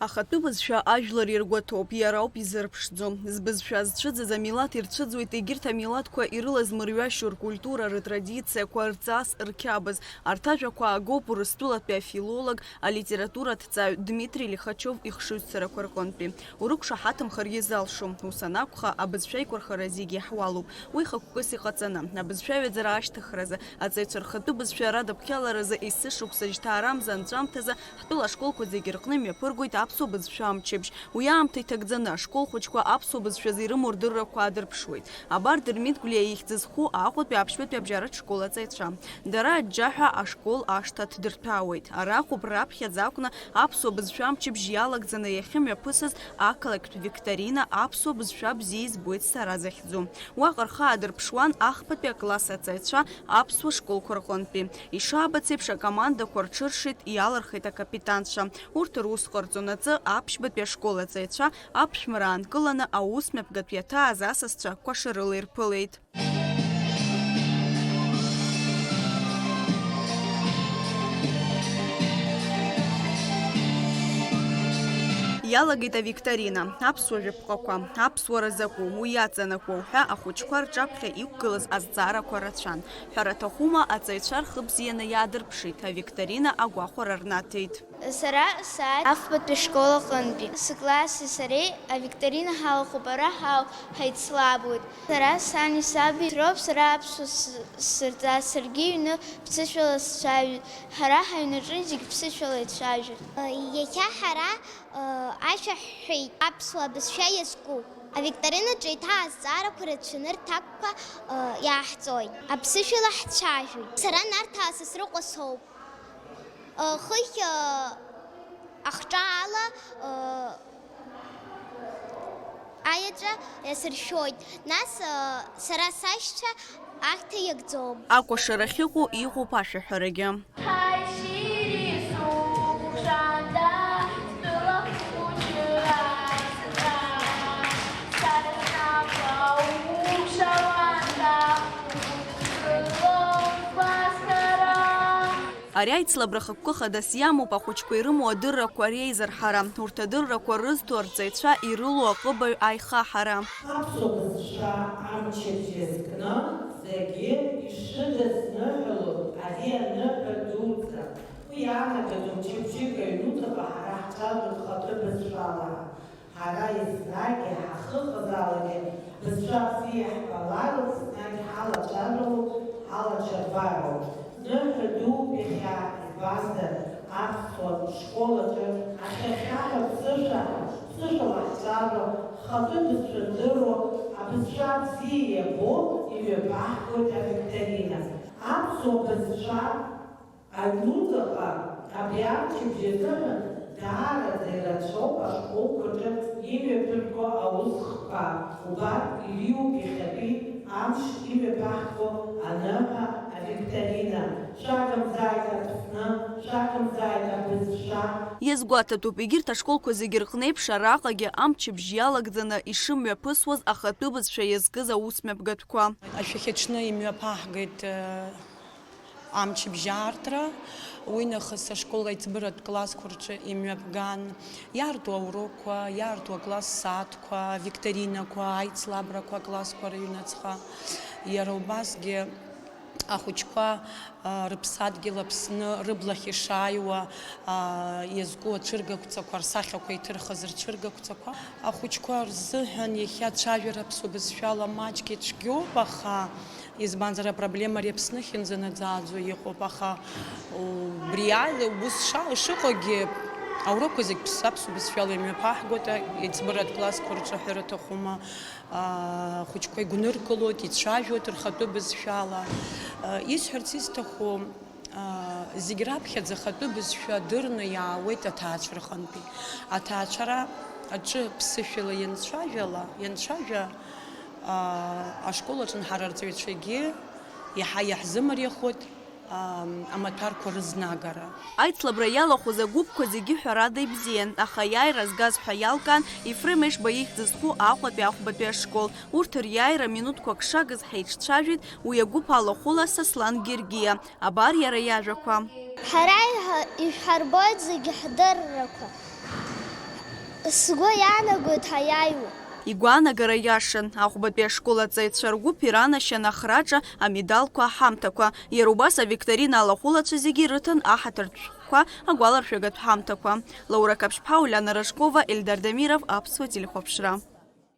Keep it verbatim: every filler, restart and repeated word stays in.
Ахатәы бызшәа ажәлар иргәаҭоуп, иара ауп изырԥшӡо. Збызшәа зцәыӡыз амилаҭ ирцәыӡуеит егьырҭ амилаҭқәа ирылаз мырҩашьо ркультура, рытрадициақәа, рҵас, рқьабз. Арҭ ажәақәа аагоуп Урыстәылатәи афилолог, алитератураҭҵааҩ Дмитри Лихачев ихшыҩзцарақәа рҟынтәи. Урықәшаҳаҭымхаргьы залшом. Ус анакәха, абызшәа еиқәырхара зегь иаҳуалуп. Уи хықәкыс иҟаҵаны, абызшәа аҩаӡара ашьҭыхразы, аҵаҩцәа рхатәы бызшәа радыԥхьаларазы, есышықәса жьҭаарамза анҵәамҭазы ҳтәыла ашколқәа зегьы рҟны имҩаԥыргоит аԥсуа бызшәа амчыбжь. Уи аамҭа иҭагӡаны, ашкол хәыҷқәа аԥсуа бызшәазы ирымоу рдыррақәа аадырԥшуеит. Абар Дырмит Гәлиа ихьӡ зху Аҟәатәи аԥшьбатәи абжьаратә школ аҵаҩцәа. Дара аџьџьаҳәа ашкол ашҭа ҭдырҭәаауеит. Араҟоуп раԥхьаӡа акәны аԥсуа бызшәа амчыбжь иалагӡаны иахьымҩаԥысыз ақалақьтә викторина аԥсуа бызшәа бзиа избоит сара захьӡу. Уаҟа рхы аадырԥшуан ахԥатәи акласс аҵаҩцәа аԥсуа школқәа рҟынтәи. Ишаабац еиԥш, акомандақәа рҽыршеит, иалырхит акапитанцәа. Урҭ рус ҟарҵон аҵы аԥшьбатәи ашкол аҵаҩцәа аԥшәмара аанкыланы аус мҩаԥгатә иаҭааз асасцәа кәашарыла ирԥылеит. Иалагеит авикторина, аԥсуа жәаԥҟақәа, аԥсуара закәу, уи иаҵанакуа уҳәа ахәыҷқәа рҿаԥхьа иқәгылаз азҵаарақәа рацәан. Ҳәара аҭахума, аҵаҩцәа рхы бзианы иаадырԥшит, авикторина агәахәара рнаҭеит. Сара сааит афбатәи ашкол аҟынтәи. Сыкласси сареи авикторина ҳалахәуп, ара ҳауп, ҳаицлабуеит. Сара сани саби роуп, сара аԥсуа с-, сырҵаз, саргьы ҩны ԥсышәала сцәажәоит. Ҳара ҳаҩнаҿы зегь ԥсышәала ицәажәоит. Иахьа ҳара, э, ашәа ҳҳәеит, аԥсуа бызшәа иазку. Авикторинаҿы еиҭа азҵаарақәа рацәаны рҭакқәа, э, иааҳҵоит. Аԥсышәала ҳцәажәоит. Сара Нарҭаа Сасрыҟәа соуп. Э, хыхь, э, ахҿаала, э, аеҵәа иасыршәоит. Нас, э, сара сашьцәа ахьҭа иагӡом. Акәашара ахьыҟоу иҟоуп ашәаҳәарагьы. Ҳаишьыри сукәшанда, стәыла хәыҷы асра, сара снапы аукшауанда, удызкылом сгәазҭара. Ари аицлабра хықәкы хадас иамоуп ахәыҷқәа ирымоу адыррақәа реизырҳара, урҭ адыррақәа рызҭо арҵаҩцәа ирылоу аҟыбаҩ аихаҳара. Аԥсуа бызшәа амчыбжь иазкны зегьы ишыдысныҳәало ари аныҳәа дуӡӡа. Уи иаанагаз мчыбжьык аҩнуҵҟа ҳара ҳцәажәоит хатәы бызшәала. Ҳара еснагь иҳахыҟазаалакгьы бызшәа бзиа иаҳбалароуп, еснагь ҳалацәажәалоуп, ҳалаҽырбароуп. Ныҳәа дууп иахьа, избанзар, аԥсуа школ аҿы ахьхьаҳәа ԥсышәа, ԥсышәала ҳҿажәо, хатәы бызшәа здыруа, абызшәа бзиа иабо имҩаԥаҳгоит авикторина. Аԥсуа бызшәа Аҩнуҵҟа абри амчыбжь азыҳәан даараӡа ирацәоуп ашколқәа рҿы имҩаԥырго аусхкқәа, убарҭ ириуп иахьатәи амш имҩаԥаҳго аныҳәа авикторина, шәагымзааит Аԥсны, шәагымзааит абызшәа. Иазгәаҭатәуп, егьырҭ ашколқәа зегьы рҟны еиԥш араҟагьы амчыбжь иалагӡаны ишымҩаԥысуаз ахатәы бызшәа иазкыз аусмҩаԥгатәқәа. Ашәахьаҽны имҩаԥаҳгеит, э, Амчыбжьаартра, уи нахыс ашкол аиҵбыратә классқәа рҿы имҩаԥган, иаарту аурокқәа, иаарту акласс сааҭқәа, авикторинақәа, аицлабрақәа аклассқәа рыҩныҵҟа. Иара убасгьы ахәыҷқәа, а, рыԥсадгьыл Аԥсны рыблахь ишааиуа, а, иазку ацәыргақәҵақәа, рсахьақәа иҭырхыз рцәыргақәҵақәа. Ахәыҷқәа рзыҳәан иахьа ацәажәара аԥсуа бызшәала маҷк ицәгьоуп, аха Избанзар, апроблема ари Аԥсны ахьынӡанаӡааӡо иҟоуп, аха убри ала ус ша-, шыҟоугьы, аурокқәа зегь ԥс-, аԥсуа бызшәала имҩаԥаҳгоит, а, еиҵбыратә классқәа рҿы аҳәара аҭахума, а, ахәыҷқәа игәныргылоит, ицәажәоит рхатәы бызшәала. А, исҳәарц исҭаху, а, зегь раԥхьаӡа ахатәы бызшәа дырны иаауеит аҭаацәа рҟынтәи. Аҭаацәара аҿы ԥсышәала ианцәажәала, ианцәажәа, Аа, ашкол аҿы ҳара арҵаҩцәагьы иаҳа иаҳзымариахоит, аа, амаҭәарқәа рызнагара. Аицлабра иалахәыз агәыԥқәа зегьы ҳәарада ибзиан, аха аиааира згаз ҳәа иалкаан Ефрем Ешба ихьӡ зху Аҟәатәи ахәбатәи ашкол. Урҭ риааира минуҭқәак шагыз ҳаиҿцәажәеит уи агәыԥ алахәыла Сослан Гергиа. Абар иара иажәақәа. Ҳара иҳа-, ишәҳарбоит зегьы ҳдыррақәа. Сгәы иаанагоит ҳаиааиуа. Игәаанагара иашан, ахәбатәи ашкол аҵаҩцәа ргәыԥ иранашьан ахраҿа амедалқәа аҳамҭақәа. Иара убас авикторина алахәылацәа зегьы ирыҭан аҳаҭыртә шәҟәқәа, агәаларшәагатә ҳамҭақәа. Лаура Каԥшьԥҳа, Уляна Рожкова, Ельдар Дамиров, Аԥсуа телехәаԥшра.